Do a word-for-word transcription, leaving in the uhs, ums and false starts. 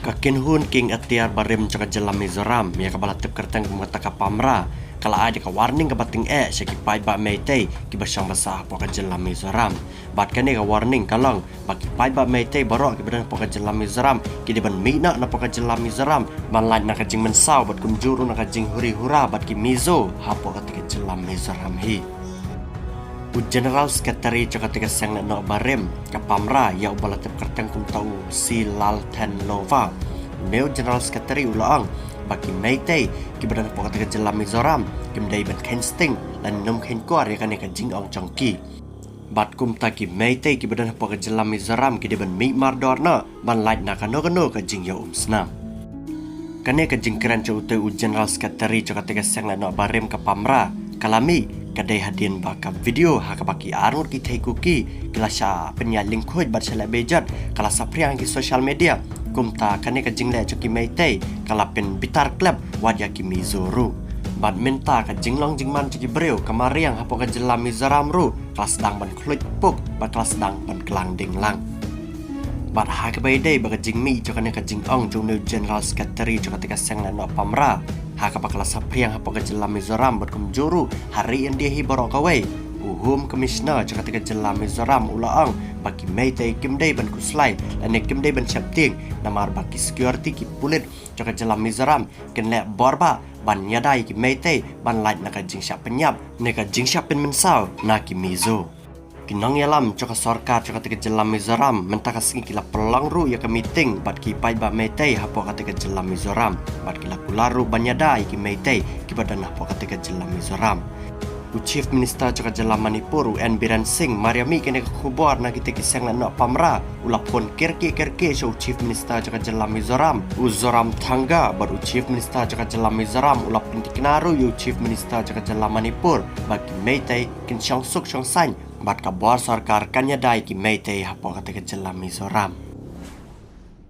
Ka kynhun kieng atiar barim jong ka jylla Mizoram, ïa kaba la tip kyrteng kum kata ka PAMRA, ka la ai da ka warning kaba tyngeh sha ki paidbah Meitei kiba shong ba sah hapoh ka jylla Mizoram. Bad kane ka warning ka long ba ki paidbah Meitei baroh kiba don hapoh ka jylla Mizoram ki dei ban mih noh napoh ka jylla Mizoram ban lait na ka jingmynsaw bad kumjuh ruh na ka jinghuri hura bad ki Mizo hapoh kata ka jylla Mizoram hi. U General Secretary jong kata ka seng lehnoh barim ka PAMRA, ïa uba la tip kyrteng kumta u C Lalthenlova, une u General Secretary u la ong ba ki Meitei kiba don hapoh kata ka jylla Mizoram kim dei ban kheiñ sting lane nym kheiñ kwar ïa kane ka jingong jong ki. Bad kumta ki Meitei kiba don hapoh ka jylla Mizoram ki dei ban mih mardor noh ban lait na kano kano ka jingïaumsnam. Kane ka jingkren jong utei u General Secretary jong kata ka seng lehnoh barim ka PAMRA ka la mih ka dei hadien ba ka video ha kaba ki arngut ki thei Kuki ki la shah pynïaid lyngkhuid bad shah leh bejot ka la saphriang ha ki social media. Kumta kane ka jingleh jong ki Meitei ka la pynbitar klep wat ïa ki Mizo ruh. Bad mynta ka jinglong jingman jong ki briew ka mariang hapoh ka jylla Mizoram ruh ka la sdang ban khluit puk bad ka la sdang ban klang ding lang. Bad ha kaba ïadei bad ka jingmih jong kane ka jingong jong une u General Secretary jong kata ka seng lehnoh PAMRA ha kaba ka la saphriang hapoh ka jylla Mizoram bad kumjuh ruh ha ri India hi baroh kawei, u Home Commissioner jong kata ka jylla Mizoram u la ong ba ki Meitei kim dei ban khuslai lane kim dei ban sheptieng, namar ba ki security, ki pulit jong ka jylla Mizoram kin leh bor bha ban ïada ïa ki Meitei ban lait na ka jingshah pynïap ne ka jingshah pynmynsaw na ki Mizo. Ki nongïalam jong ka sorkar jong kata ka jylla Mizoram mynta ka sngi ki la pynlong ruh ïa ka meeting bad ki paidbah Meitei hapoh kata ka jylla Mizoram bad ki la kular ruh ban ïada ïa ki Meitei kiba don hapoh kata ka jylla Mizoram. U Chief Minister jong ka jylla Manipur u N Biren Singh, mar ïa mih kane ka khubor na kita ki seng lehnoh PAMRA, u la phone kyrkieh kyrkieh sha u Chief Minister jong ka jylla Mizoram u Zoramthanga bad u Chief Minister jong ka jylla Mizoram u la pyntikna ruh ïa u Chief Minister jong ka jylla Manipur ba ki Meitei kin shong suk shong saiñ bad ka bor sorkar kan ïada ïa ki Meitei hapoh kata ka jylla Mizoram.